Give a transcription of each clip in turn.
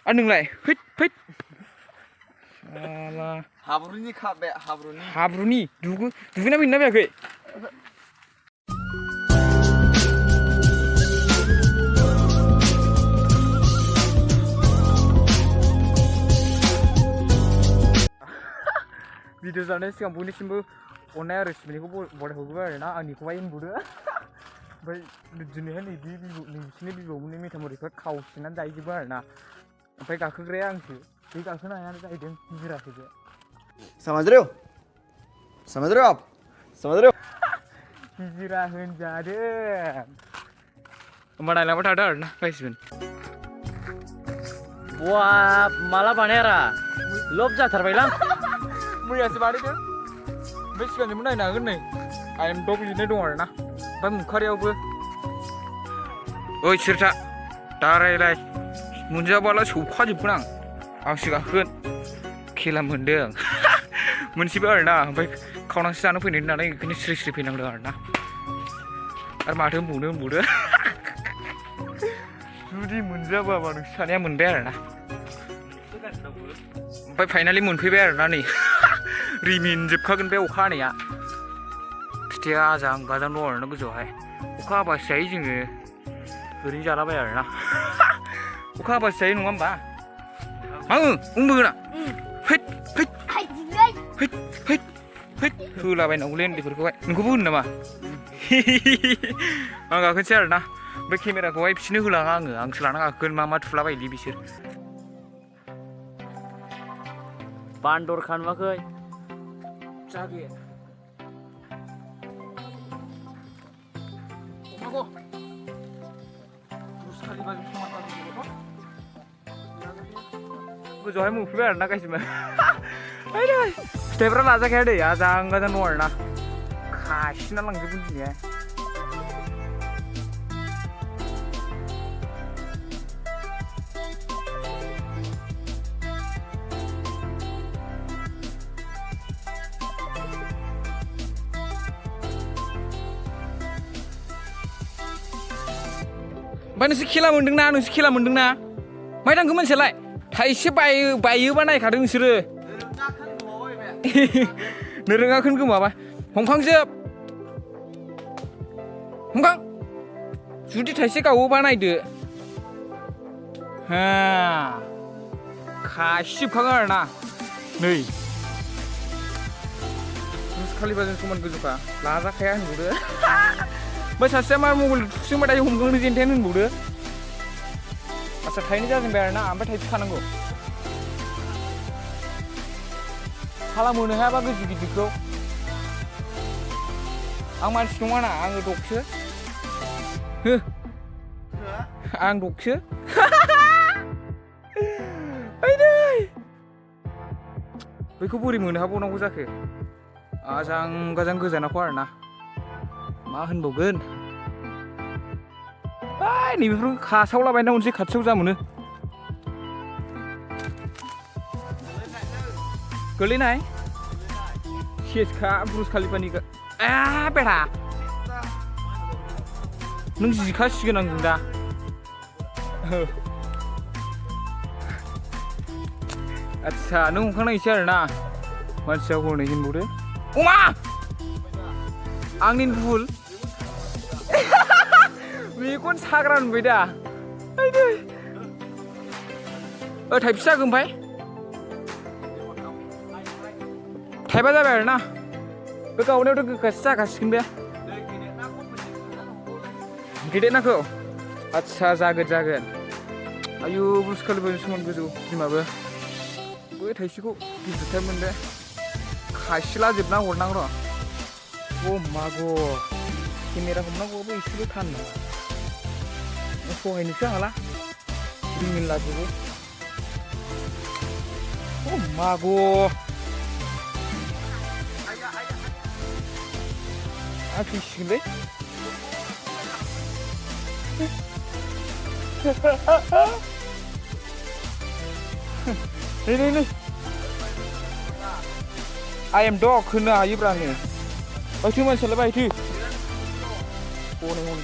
อันหนึ่งเลยฟิตहाब्रुनि खाब बे हाब्रुनि दुगैना फैना फैयाखै भिडिअ जानाय सिगां बयनिसिमबो अननाय आरो सिबिनायखौ बरायहरबाय आरोना आंनिखौहाय होनबोदो ओमफ्राय दिनैहाय नोंसिनि बिबौनि मेथामरिखौ खावसिनानै जाहैजोबो आरोना ओमफ्राय गाखोग्राया आंसो बे गाखोनो हायानो जाहैदों गिराखैबो समझ रहे हो आप गिरा होनजादों होमबा नायलांबाय थादो आरोना गासिबो वा माला बानायारा लब जाथारबायलां मैयासो बानायदों ओमफ्राय सिगांजोंबो नायनो हागोन नै आइ एम डग लिरनाय दं आरोना ओमफ्राय मुखारियावबो ओइ सिरथा दारायलाय मोनजाबाला सौखाजोबगोन आंसो गाखोगोन खेला मोनदों मोनसेबो आरोना ओमफ्राय खावनांसो जानो फैनाय नालाय ओंखायनो स्रि फैनांदों आरोना आरो माथो होनबावनो जुदि मोनजाबाबा नोंसोर सानैया मोनबाय आरोना ओमफ्राय फाइनालि मोनफैबाय आरोना नै रिमिन जोबखागोन बे अखा हानाया फिथाइया आजां गाजां दं आरोना गोजौआवहाय अखा हाबासो जायो जोङो ओरैनो जालाबाया आरोना अखा हाबासो जायो नङा होमबा आङो बुंबोगोना होलाबायनांगौलै उन्दैफोरखौहाय नोंखौबो होनो नामा आं गाखोनोसै आरोना बे केमेराखौहाय बिसोरनो होलाङा आंसो लाना गाखोगोन मा थुलाबायलै बिसोर बान्दर खानवाखै जागे गोजौहाय मोनफैबाय आरोना गासिबो फिथाइफ्रा लाजाखाया दै आजां गाजां दं आरोना खासिना लांजोबगोन दिनैहाय ओमफ्राय नोंसोर खेला मोन्दोंना माय थांखो मोनसेलाय थाइसे बायोबा नायखादों नोंसोरो नोरोङाखोन गोमाबा हमखांजोब जुदि थाइसे गावोबा नायदो खासिजोबखागोन आरोना नै खालिबाजों समान गोजौखा लाजाखाया होनबावदो ओमफ्राय सासेया मा मबाइल थुसोंबाथाय हमखांनो जेनथेन होनबावदो आচ্ছা थाइनै जाजेनबाय आरोना ओमफ्राय थाइसे खानांगौ खालामहोनो हायाबा गिदिरखौ आं मानसि नङाना आङो दगसो आं दगसो बैखौ बोरै मोननो हाबावनांगौ जाखो आजां गाजां गोजानाखौ आरोना मा होनबावगोन नैबेफोर खासावलाबायना मोनसे खाथियाव जा मोनो गोलैनाय सेसखा ब्रुज खालिफानि बेटा नों जिखासिगोन आंजों दा आच्छा नों हमखांनायसै आरोना मानसिया हरनै होनबावदो अमा आंनि भुल मेगन साग्रा नुबाय दा थाइबसे जागोन ओमफ्राय थाइबा जाबाय आरोना बे गावनायावथ' गोखासो जागासिगोन बे गेदेर नाखौ आच्छा जागोन आयु ब्रुज खालिफानि समान गोजौ बिमाबो बै थाइसेखौ गिदिरथार मोनदे खासिलाजोबना हरनांगौ र' मागो केमेरा हमनांगौबो एसेबो थान नङा सहायनोसो हाला रिमिन लाजोबो मागो आं फैसिगोनलै नै आइ एम डग होनो हायोब्रा आङो बायथो मानसियालाय बायथो हनै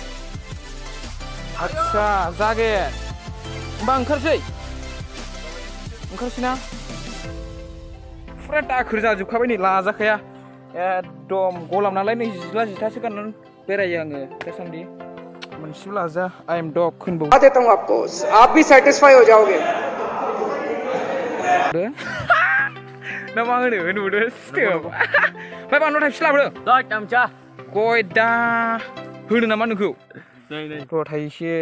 आच्छा जागे होमबा ओंखारसै ओंखारसैना फुरा दाखोर जाजोबखाबाय नै लाजाखाया एकदम गलाम नालाय नै जिला जिथासो गाननानै बेरायो आङो दासान्दि मोनसेबो लाजा आइ एम डग होनबावो बता देता हूँ आपको आप भी सेटिस्फाई हो जाओगे ना मा होनो नुदो सिथोब ओमफ्राय बानलु थाइबसे लाबोदो Rồi, cầm cho. गय दा होनो नामा नोंखौ Đây, đây. र' थाइसे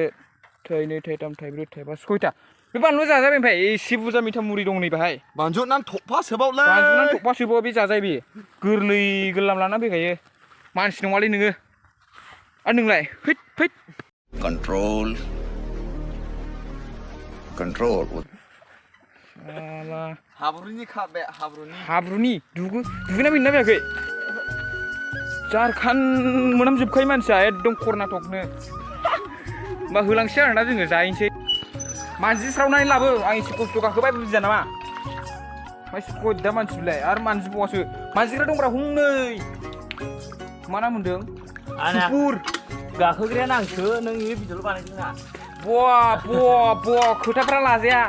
थाइनै थाइथाम थाइब्रै थाइबा सयथा बे बानलु जाजाबाय ओमफ्राय एसे बुरजा मिथा मुरि दं नै बाहाय बानजु नां थफा सोबावलै बानजुनानै थ'कपा सोबाव बे जाजायो बे गोरलै गोरलाम लाना फैखायो मानसि नङालै नोङो आरो नोंलाय हैद फैद कंट्रोल कंट्रोल साला हाब्रुनि खाबे हाब्रुनि हाब्रुनि दुगैना फैदोंना फैयाखै जारखान मोनामजोबखायो मानसिया एकदम कर्नाटकनो होमबा होलांसै आरोना जोङो जाहैनोसै मानजिस्रावनानै लाबो आं एसे खस्थ' गाखोबाय बुजिया नामा मानसि गयदा मानसि बिलाय आरो मानजिबावासो मानजिग्रा दंब्रा हनै मा नाम होनदों Anak. सुपुर गाखोग्राया नांसो नों बे भिडिअ'ल बानायदोंना बवा खोथाफ्रा लाजाया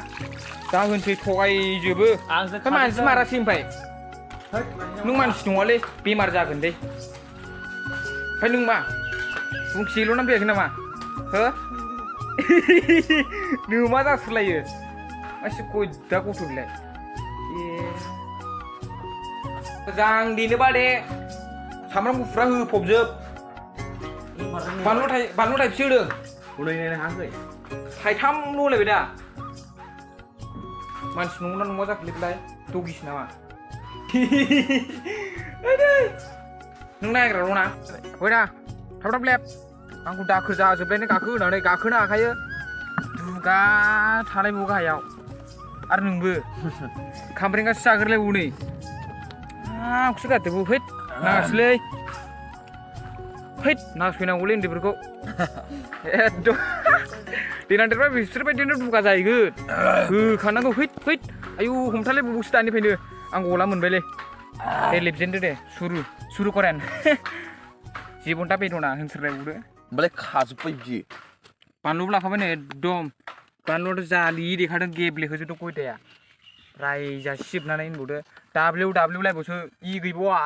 जाहोनसै थगायजोबो आंसो ओमफ्राय मानसि मारासै ओमफ्राय नों मानसि नङालै बेमार जागोन दे ओमफ्राय नों मा बुंखिल' ना फैयाखै नामा हो नों मा जासोलायो मानसि गयदा गथ' बिलाय मोजां देनोबा दे सामब्राम गुफुरा होफबजोब बानलु थाइबसे होदों उनाय नायनो हायाखै थाइथामल' होलायबाय दा मानसि नंगौना नङा जाखोलै दगिसो नामा नों नायग्राल' ना फैना थाब थाब लेब आंखौ दाखोर जाजोबलायनो गाखो होनानै गाखोनो हाखायो दुगा थानायबावो गाहायाव आरो नोंबो खामब्रेंगासो जाग्रोलायबावो नै आंखौसो गारदेरबावो फैद नाङासैलै फैद नासयनांगौलै उन्दैफोरखौ एकदम देनां देरबा बिसोर बायदिनो दुगा जाहैगोन होखानांगौ फैद आयु हमथालायबावोसो दानिफ्रायनो आं गला मोनबायलै दे लिपजेनदो दे सुरु करेन जिबनटा बेदना होनसोरलायबावदो होमबालाय खाजोब्बाय बिदि बानलुबो लाखाबाय नै एकदम बानलुआथ' जालि देखादों गेब्लेहोजोबदों गयदाया रायजा सिबनानै होनबावदो दाब्लिउ लायबावसो इ गैबावा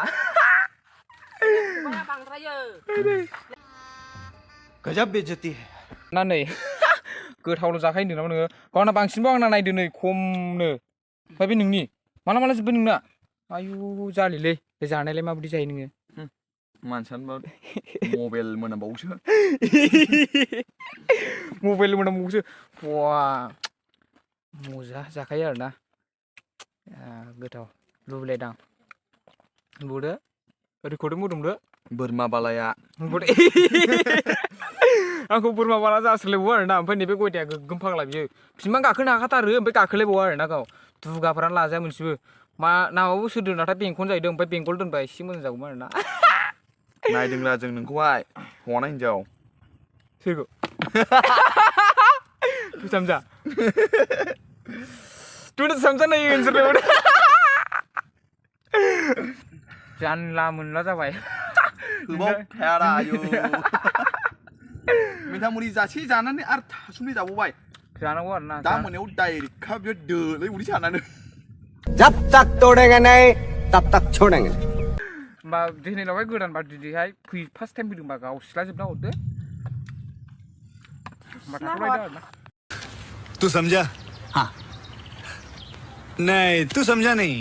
गजब बेइज्जती है ना नै गोथावल' जाखायो होनदों नामा नोङो गावना बांसिनबाव आंना नायदो नै खमनो ओमफ्राय बे नोंनि माला जोब्बाय नोंना आयु जालिलै बे जानायलाय माबायदि जायो नोङो मानसियानो मबाइल मोनामबावोसो मबाइल मोनामबावोसो बवा मजा जाखायो आरोना गोथाव लुबैलायदां होनबावदो ओरैखौदो मोदोमदो बोरमा बालाया आंखौ बोरमा बाला जासोलायबावो आरोना ओमफ्राय नैबे गयदाया गोग्गोम फाग्ला बियो बिमा गाखोनो हाखाथारो ओमफ्राय गाखोलायबावो आरोना गाव दुगाफ्रानो लाजाया मोनसेबो मा नामाबो सोर दोनाथाय बेंखन जाहैदों ओमफ्राय बेंगल दोनबा एसे मोजां जागौमोन आरोना नायदोंला जों नोंखौहाय हौवा ना हिनजाव सोरखौ तुसामजा तुसामजा नै ओनसोलाव जानला मोनला जाबाय होबाव थायारा आयु मिथा मुरि जासे जानानै आरो थासुमलि जाबावबाय जानांगौ आरोना दा मोनायाव डाइरेक्ट खा बियो दोलै उदै सानानै जब तक तोड़ेंगे नहीं तब तक छोड़ेंगे होमबा दिनैनावहाय गोदान बार्थडेहाय फार्स्ट टाइम फैदोंबा गाव सिख्लाजोबना हरदो होमबा थाथ'लायदो आरोना तू समझा हाँ नहीं तू समझा नहीं